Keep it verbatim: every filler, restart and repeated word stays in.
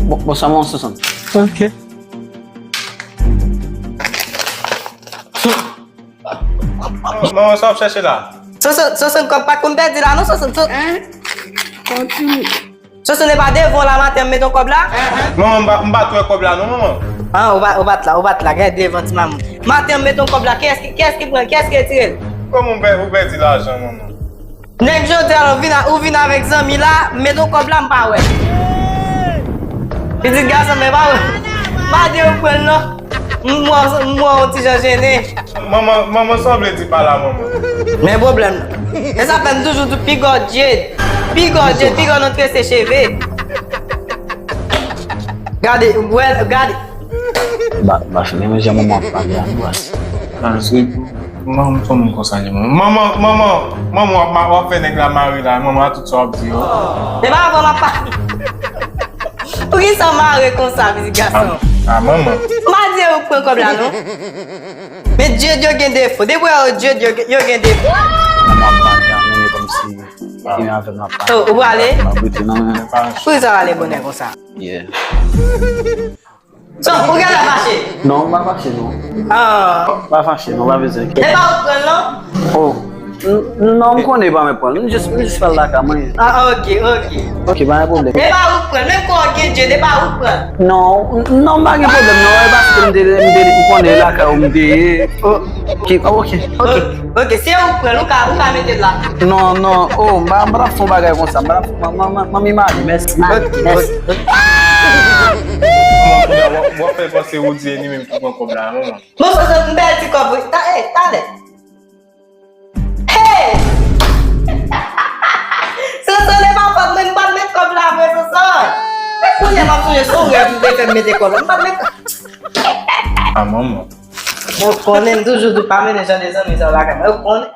Bon, bonswa, manman Sonson. Ok. Manman, sa w ap chèche la? Sonson, Sonson, kòb pa t konn pèdi la, non, Sonson. Sonson, e pa devan w la maten m mete yon kòb la? Manman, m pa, m pa t wè kòb la, non, manman. Ah, ou pa, ou pa t la, ou pa t la. Gade devan ti mamoun. Maten m mete yon kòb la. Kiyès ki, kiyès ki pran l? Kiyès ki retire l? Kòman ou pè-, ou pèdi lajan, manman? Nèg jodi a la, ou vin a, ou vin avèk zanmi la, m mete yon kòb la, m pa wè. Pitit gason, men pa wè. M pa di ou pran l non. M wè, m wè yon ti jan jennen. Manman, manman, sa w vle di pa la, manman? Men pwoblèm nan. E sa fè m toujou di pigò Dye. Pigò Dye, pigò nan trese cheve. Gade, wè, gade. Ba, ba, men jan manman ap pale a, bwa. Manman, manman, manman, manman, w ap ma-, w ap fè nèg la mare la, manman, a tout sa w ap di yo. E pa avan m ap pale. Poukisa w mare konsa, pitit gason? Ah, manman. M pa di ou pran kòb la, non. Men Dye, yo gen defo. Depi yo, Dye, yo, yo gen defo. Manman ap pale a, men e kòmsi li menm avè m ap pale. Oh, ou prale? M ap rete nan men. Poukisa w ale bonè konsa? Yeah. So, ou genlè fache? Non, m pa fache, non. Ah. M pa fache, non, pa bezwen. E pa ou k pran l, non? Oh. N-, non, m konnen e pa mwen k pran l. M jis, m jis pral lakay mwen. Ah, ok, ok. Ok, pa gen pwoblèm. E pa ou k pran l. Menm kò w gen djed, e pa ou k pran l. Non, n-, non, m pa gen pwoblèm, non. E paske m te, m te, m konnen e lakay ou m te ye. Oh. Ok, oh, ok, ok. Ok, ok, se ou k pran l, ou ka, ou ka mete l la. Non, non, oh, m pa, m pa t ap fè yon bagay konsa. M pa t ap, man, man, man, manmi mari, mèsi. Ok, mèsi. Ok. Manman, w ap, w ap fè panse Woody e li menm ki pran kòb la, manman. Bon, Sonson, m pèdi kòb wi. Ta-, eh, talè. Hey! Sonson, e pa fòt mwen, m pa t met kòb la vre, Sonson. Men kounye a m ap sonje se yon rèv m te fè m mete kòb la. M pa t met kòb. Ah, manman. Mwen konnen, m toujou di w pa mennen jan de zanmi sa lakay mwen. Ou konnen.